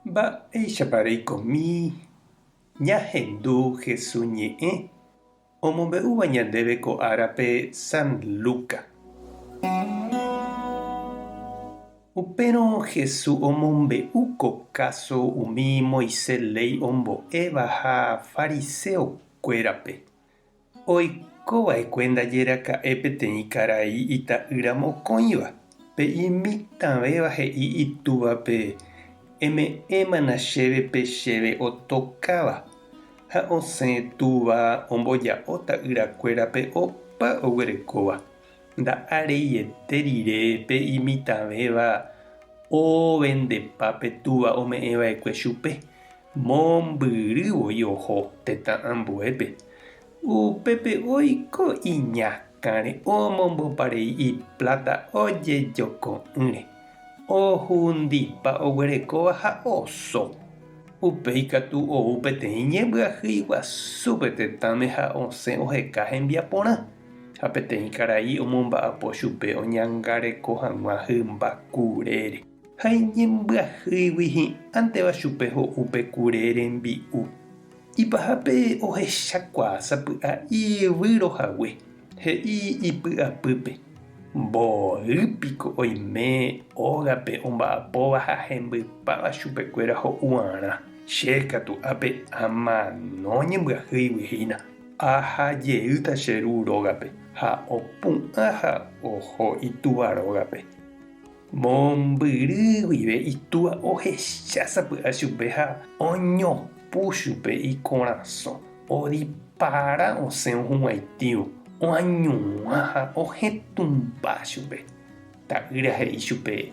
Mba'éichapa reikomi ñahendu Hesu ñe'ẽ omombe'úva ñandéve ko árape San Luca. Upérõ Hesu omombe'u ko káso umi Moisés léi ombo'éva ha fariséo kuérape. Oiko va'ekue ndaje raka'e peteĩ karai ita'ýra mokõiva. Pe imitãvéva he'i itúvape, Eme'ẽmana chéve pe chéve otokáva. Ha osẽ túva omboja'o ta'yrakuérape opa oguerekóva. Nda'areiete rire pe imitãvéva ovendepa pe túva ome'ẽ va'ekue chupe. Mombyry voi oho tetã ambuépe. Upépe oiko iñakãre omomboparei ipláta ojejoko'ỹre, ohundipa oguerekóva ha oso. Upéi katu ou peteĩ ñembyahýi guasu pe tetãme ha osẽ oheka hembiaporã, ha peteĩ karai omomba'apo chupe oñangareko hag̃ua hymba kurére. Ha iñembyahýigui hi'ãnteva chupe ho'u pe kure rembi'u. Ipahápe ohechakuaa sapy'a ivýro hague, he'i ipy'apýpe, Mboy piko oime ógape omba'apóva ha hembypáva chupekuéra ho'uarã, che katu ápe amano ñembyahýigui hína. Aha jeýta che ru rógape, ha opu'ã ha oho itúva rógape. Mombyry guive itúa ohecha sapy'a chupe ha oñopu chupe ikorasõ, odipara osẽ ohuguãitĩvo, oañuã ha ohetũmba chupe. Ta'ýra he'i chupe,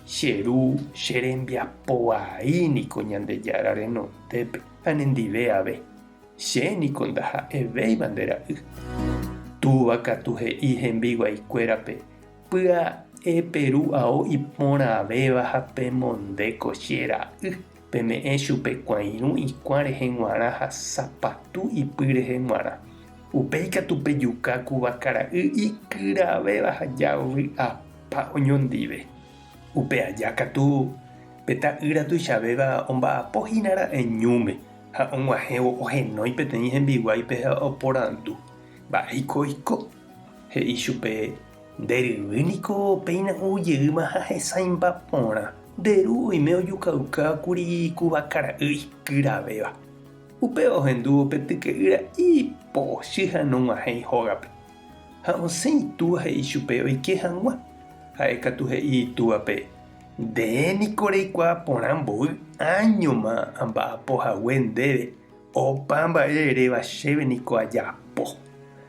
Che ru, che rembiapo vai niko Ñandejára renondépe ha nendive ave. Che niko ndaha'evéiva nde ra'y. Túva katu he'i hembiguaikuérape, Pya'e peru ao iporãvéva ha pemonde ko che ra'y, peme'ẽ chupe kuãirũ ikuã rehe g̃uarã ha sapatu ipy rehe g̃uarã. Upéi katu pejuka ku vakara'y ikyravéva ha javy'apa oñondive. Upe aja katu pe ta'ýra tuichavéva omba'apo hína ra'e ñúme ha og̃uahẽvo ohenói peteĩ hembiguáipe ha oporandu, Mba'éiko oiko? He'i chupe, Nde ryvy niko péina ou jeýma ha hesãimba porã. Nde ru oime ojukauka kuri ku vakara'y ikyravéva. Upéva ohendúvo pe tyke'ýra ipochy ha nog̃uahẽi hógape. Ha osẽ itúva he'i chupe oike hag̃ua. Ha'e katu he'i itúvape, Nde niko reikuaa porã mboy áñoma amba'apo hague ndéve Opa mba'e eréva chéve niko ajapo,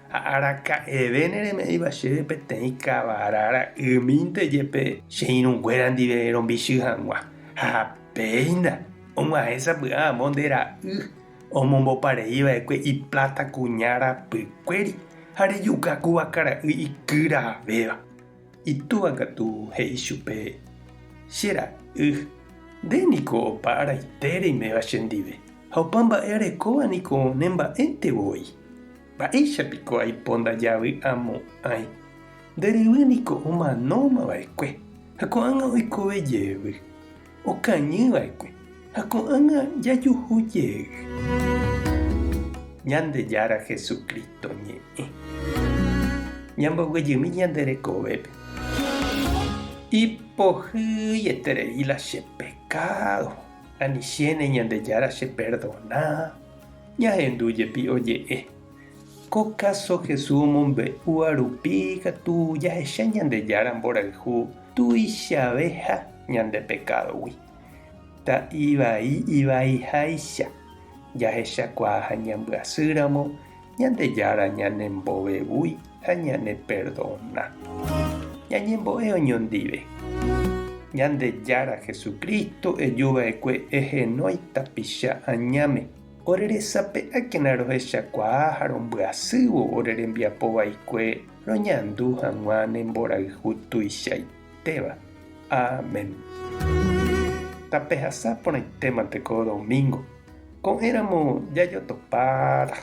ha araka'eve nereme'ẽiva chéve peteĩ kavara ra'ymínte jepe che irũnguéra ndive rombichy hag̃ua. Ha péina, og̃uahẽ sapy'a amo nde ra'y omomboparei va'ekue ipláta kuña rapykuéri ha rejuka ku vaka ra'y ikyravéva. Itúva katu he'i chupe, Che ra'y, nde niko opa araite reiméva chendive, ha opa mba'e arekóva niko ne mba'énte voi. Mba'éicha piko aipo ndajavy'amo'ãi? Nde ryvy niko omanóma va'ekue, ha ko'ág̃a oikove jevy. Okañy va'ekue, ha ko'ág̃a jajuhu jey. Ñandejára Jesucristo ñe'ẽ. Ñamboguejymi ñande rekovépe. Ipohýieterei la che pekádo, anichéne Ñandejára cheperdona. Ñahendu jepi oje'e. Ko káso Jesús omombe'úva rupi katu jahecha Ñandejára mborayhu tuichaveha ñande pekádogui. Ta'ivai ivaiháicha, jahechakuaa ha ñambyasýramo, Ñandejára ñanembovevúi ha ñaneperdona. Ñañembo'e oñondive. Ñandejára Jesucristo ejuva'ekue ehenói tapicha añáme. Ore resape'ákena rohechakuaa ha rombyasývo ore rembiapo vaikue roñandu hag̃ua ne mborayhu tuichaitéva. Amén. Tapehasa porãitémante ko domingo. Ko'ẽramo jajotopáta.